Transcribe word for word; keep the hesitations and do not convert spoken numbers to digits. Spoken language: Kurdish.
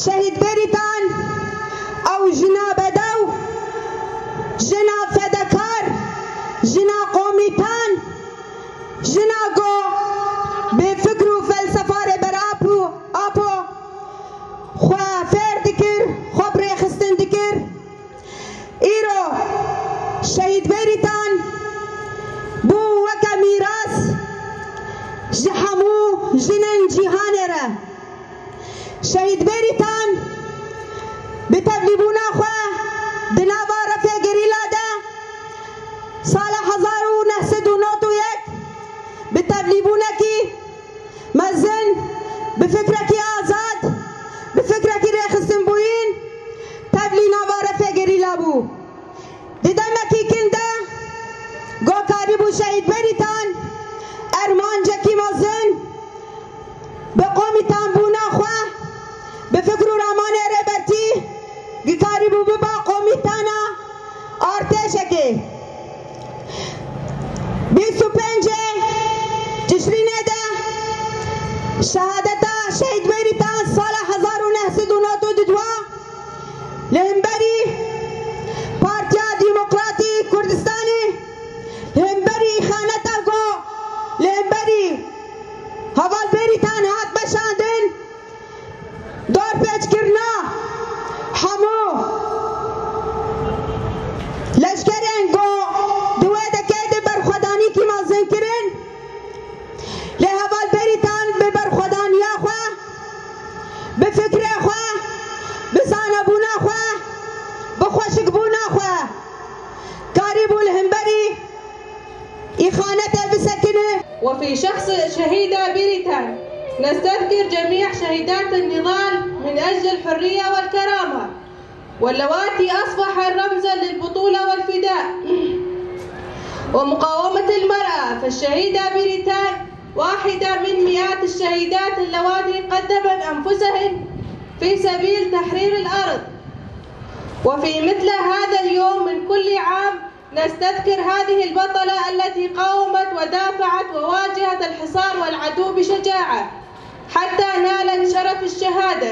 Şehîd Bêrîtan ew jina bedew, jina fedekar, jina qomîtan, jina ku bi fikr û felsefa Rêber Apo, Apo xwe fêr dikir, xwe bi rêxistin dikir. Îro Şehîd Bêrîtan bû weke mîras ji hemû jinên cîhanê re. Şehîd Bêrîtan bi tevlîbûna xwe di nava refê gerîla de sala hezar û neh sed û nod û yek bi tevlîbûnekî mezin, bi fikrekî azad, bi fikrekî rêxistinbûyîn tevlî nava refê gerîla bû. Di demekî kin de ku karîbû Şehîd Bêrîtan armancekî mezin bi qomîtanbûna xwe, bi fikr û ramanê Rêbertî, ku karîbû biba qomîtana artêşekê. Bîst û pêncê Tişrînê de şehadeta Şehîd Bêrîtan sala hezar û neh sed û nod û dua li hemberî Partiya Demokratî Kurdistanî, li hemberî îxaneta ku li hemberî Heval Bêrîtan hat meşandin, dorpêçkirina hemû leşkerên ku di wê dekê de berxwedanîkî mezin kirin, lê Heval Bêrîtan bi berxwedaniya xwe, bi fikrê xwe, bi zanebûna xwe, bi xweşikbûna xwe karîbû li hemberî îxanetê bisekine. وفي شخص الشهيدة بيريتان نستذكر جميع شهيدات النضال من أجل الحرية والكرامة، واللواتي أصبحن رمزا للبطولة والفداء ومقاومة المرأة. فالشهيدة بيريتان واحدة من مئات الشهيدات اللواتي قدمن أنفسهن في سبيل تحرير الأرض. وفي مثل هذا اليوم من كل عام نستذكر هذه البطلة التي قاومت ودافعت وواجهت الحصار والعدو بشجاعة حتى نالت شرف الشهادة.